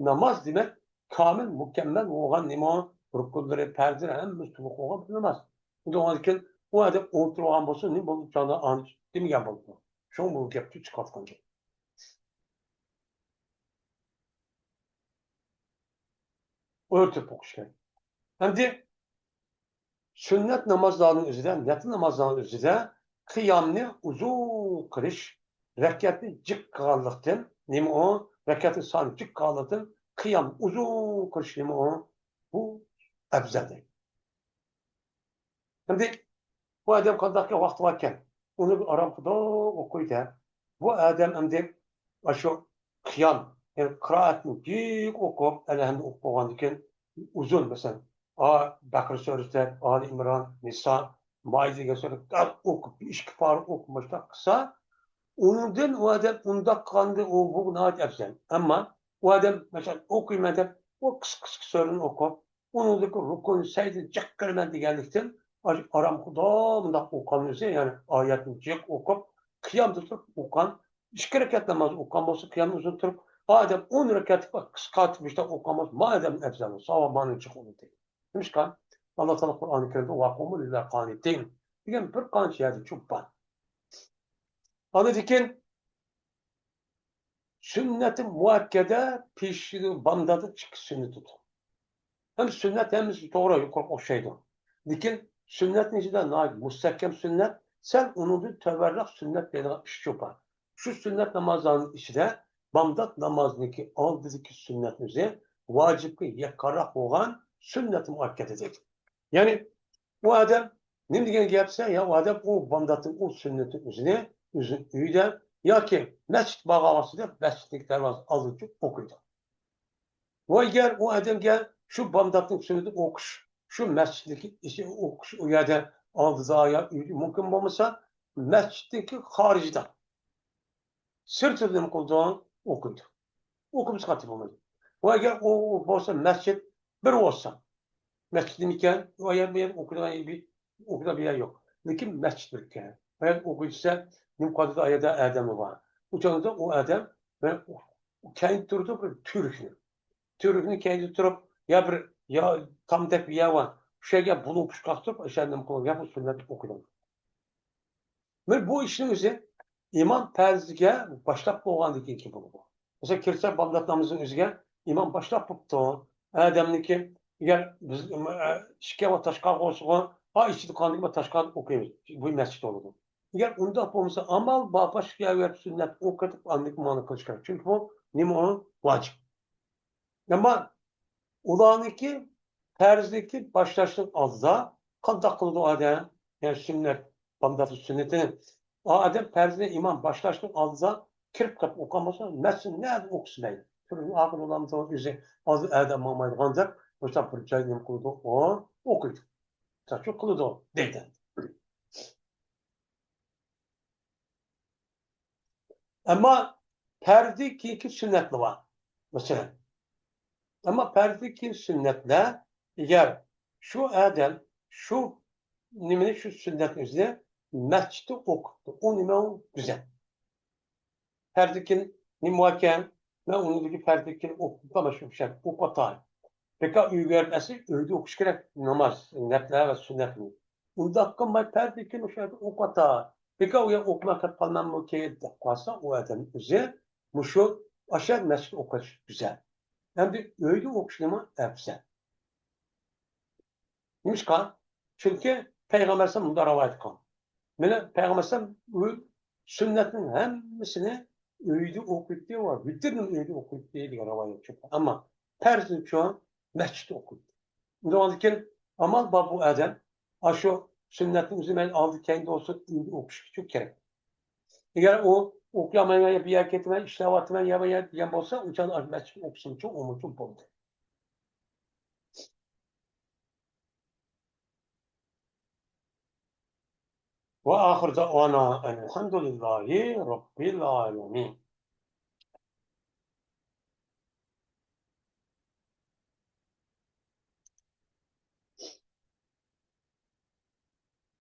ناماز دېمەك، كامىل، مۇكەممەل بولغان نېمە، رۇكۇنلىرى، پەرزلىرى ھەممىسى تولۇق بولغان بىر ناماز. ئۇنداق بولغاندىكىن، ئۇ ئادەم ئولتۇرغان بولسا، نېمە بولىدۇ؟ ئۇ چاغدا ئانچە دېمىگەن بولىدۇ. شۇڭا بۇ گەپنى چىقىۋاتقان گەپ. ئۆرە تۇرۇپ ئوقۇش كېرەك. ئەمدى سۈننەت نامازلارنىڭ ئۆزىدە، نەپلى نامازلارنىڭ ئۆزىدە قىيامنى ئۇزۇن قىلىش، رەكەتنى جىق قىلغانلىقتىن، نېمە ئۇ؟ رەكەتنىڭ سانى جىق قىلغانلىقتىن، قىيام ئۇزۇن قىلىش نېمە ئۇ؟ بۇ ئەپزەل دەيدۇ. ئەمدى بۇ ئادەم قانداق ۋاقتى باركەن؟ ئۇنى بىر ئارامخۇدا ئوقۇيدۇ. بۇ ئادەم ئەمدى ئاشۇ قىيام، يەنى قىرائەتنى جىق ئوقۇپ، ئەلھەمدۇ ئوقۇپ بولغاندىن كېيىن ئۇزۇن، مەسىلەن، ئا، بەقەرە سۈرىسىدەك، ئالى ئىمران، نىسا، مائىدە دېگەن سۈرىلەرنى ئوقۇپ، ئىككى پارە ئوقۇپ مۇشۇنداق قىلسا، ئۇنىڭدىن ئۇ ئادەم ئۇنداق قىلغاندا ئۇ، بۇ ناھايىتى ئەپزەل. ئەمما ئۇ ئادەم، مەسىلەن، ئوقۇيمەن دەپ، ئۇ قىسقا قىسقا سۈرىنى ئوقۇپ، ئۇنىڭدىكى رۇكۇن سەجدە جىق قىلىمەن دېگەنلىكتىن، ئاشۇ ئارامخۇدا مۇنداق ئوقۇغان ئۆزى، يەنى ئايەتنى جىق ئوقۇپ، قىيامدا تۇرۇپ ئوقۇغان، ئىككى رەكەت ناماز ئوقۇغان بولسا، قىيامدا ئۇزۇن تۇرۇپ، ئادەم ئون رەكەتلىك قىسقارتىپ مۇشۇنداق ئوقۇغان بولسا، ما ئادەم ئەپزەل، ساۋابى مانا جىق بولىدۇ. نېمىشقا؟ ئاللا تائالا قۇرئانى كەرىمدە «ۋەقۇمۇ لىللاھى قانىتىن» دېگەن بىر قانچە يەردە چوپ بار. ئاندىن كېيىن سۈننەتى مۇئەككەدە پېشىنى بامداتتا ئىككى سۈننىتىدۇر. ھەم سۈننەت ھەممىسى توغرا، يۇقىرىقىغا ئوخشايدۇ. لېكىن سۈننەتنىڭ ئىچىدە ناھايىتى مۇستەھكەم سۈننەت، سەل ئۇنىڭدىن تۆۋەنرەك سۈننەت دەيدىغان ئىككى بار. شۇ سۈننەت نامازلارنىڭ ئىچىدە بامدات نامازنىڭكى ئالدىدىكى سۈننەت ئۆزى ۋاجىپقا يېقىنراق بولغان سۈننەت مۇئەككەدە دەيدۇ. يەنى ئۇ ئادەم نېمە دېگەن گەپ دېسە، يا ئۇ ئادەم ئۇ بامداتنىڭ ئۇ سۈننىتى ئۆزىنى ئۆزى ئۆيدە ياكى مەسچىت بارغان ۋاقتىدا مەسچىتنىڭ دەرۋازىسى ئالدىدا ئوقۇيدۇ. ۋە ئەگەر ئۇ ئادەمگە شۇ بامداتنىڭ سۈننىتىنى ئوقۇش، شۇ مەسچىتتىكى ئىچى ئوقۇش، ئۇ يەردە ئالدىدا يا ئۆيدە مۇمكىن بولمىسا، مەسچىتتىكى خارىجىدا، سىرتىدا نېمە قىلىدۇ؟ ئوقۇيدۇ. ئوقۇمىسا قاتتىق بولمايدۇ. ۋە ئەگەر ئۇ، ئۇ بولسا مەسچىت بىر بولسا، مەسچىتمىكەن، ئۇ يەر، بۇ يەر ئوقۇيدىغان يەر بىر، ئوقۇيدىغان بىر يەر يوق. لېكىن مەسچىت بىركەن. ئۇ يەر ئوقۇيدۇ دېسە، نېمە قىلىدۇ؟ ئۇ يەردە ئادەم بار. ئۇ چاغدا ئۇ ئادەم كەينىدە تۇرىدۇ بىر تۈۋرۈكنى. تۈۋرۈكنى كەينىدە تۇرۇپ، يا بىر، يا تامدەك بىر يەر بار. شۇ يەرگە بۇلۇڭ پۇشقاق تۇرۇپ، ئىشەندىم قىلغان گەپ، ئۇ سۈننەت ئوقۇيدۇ. مانا بۇ ئىشنىڭ ئۆزى ئىمام پەرزگە باشلاپ بولغاندىن كېيىن بولىدۇ. مەسىلەن، كىرسە بامدات نامىزىنىڭ ئۆزىگە ئىمام باشلاپ بوپتۇ. ئادەمنىڭكى، ئەگەر بىز، ئە، ئىشىككە ۋە تاشقا قويسىغۇ، ھا، ئىچىدە قاندىكى بىر تاشقا ئوقۇيمىز. بۇ مەسچىت بولىدۇ. ئەگەر ئۇنداق بولمىسا، ئامال بار، باشقا يەرگە بېرىپ سۈننەت ئوقۇتۇپ، ئاندىن كېيىن مانا قىلىش كېرەك. چۈنكى بۇ نېمە ئۇ؟ ۋاجىپ. ئەمما ئۇلارنىڭكى پەرزنىڭكى باشلاشتىن ئالدىدا قانداق قىلىدۇ ئادەم؟ يەنى سۈننەت، بامداتنىڭ سۈننىتىنى ئۇ ئادەم پەرزنى ئىمام باشلاشتىن ئالدىدا كىرىپ قېلىپ ئوقۇغان بولسا، مەسچىتنى نەدە ئوقۇسا مەيلى. تۈرنىڭ ئاخىرى بولامدۇ، ئۆزى ھازىر ئادەم ماڭمايدىغاندەك، مۇشۇنداق بىر جايدا نېمە قىلىدۇ، ئۇ ئوقۇيدۇ. مىسال ئۈچۈن قىلىدۇ، دەيدۇ. ئەمما پەردىن كېيىنكى سۈننەتلەر بار، مەسىلەن. ئەمما پەردىن كېيىن سۈننەتلەر، ئەگەر شۇ ئادەم شۇ نېمىنى، شۇ سۈننەتنى ئۆزىنى مەسچىتتە ئوقۇپتۇ، ئۇ نېمە، ئۇ گۈزەل. پەردىن كېيىن نېمە باركەن؟ مەن ئۇنىڭدىكى پەردىن كېيىن ئوقۇپ، مانا شۇ ئوخشاپ ئوقۇپ ئاتاي. بىكار ئۆيگە بېرىپ ئەسلى ئۆيدە ئوقۇش كېرەك، ناماز، نەپلەر ۋە سۈننەتنى. ئۇنداق قىلماي، پەردىن كېيىن ئوشۇ يەردە ئوقۇپ ئاتا. بىكار ئۇ يەردە ئوقۇماي قېلىپ قالماممۇكى دەپ قالسا، ئۇ ئادەم ئۆزى مۇشۇ، ئاشۇ يەردە مەسچىتتە ئوقۇش گۈزەل. ئەمدى ئۆيدە ئوقۇشنىمۇ ئەۋزەل. نېمىشقا؟ چۈنكى پەيغەمبەر ئەلەيھىسسالام مۇنداق رىۋايەت قىلغان. مانا پەيغەمبەر ئەلەيھىسسالام ئۆي سۈننەتنىڭ ھەممىسىنى ئۆيدە ئوقۇيتتى ۋە ۋىتىرنى ئۆيدە ئوقۇيتتى دېگەن رىۋايەت چىقتى. ئەمما پەرزنىچۇ مەسچىتتە ئوقۇيتتى. ئۇنداقتىن كېيىن ئامال بار بۇ ئادەم ئاشۇ سۈننەتنى ئۆزى مەيلى ئالدى كەينىدە بولسۇن، ئۆيدە ئوقۇشى كېرەك. ئەگەر ئۇ ئوقۇيالمايمەن، يا بۇ يەرگە كېتىمەن، ئىشلەۋاتىمەن، يا بۇ يەر دېگەن بولسا، ئۇ چاغدا مەسچىتتە ئوقۇسۇنچۇ ئۇمۇچۇ بولدى. وآخر دعوانا أن الحمد لله رب العالمين.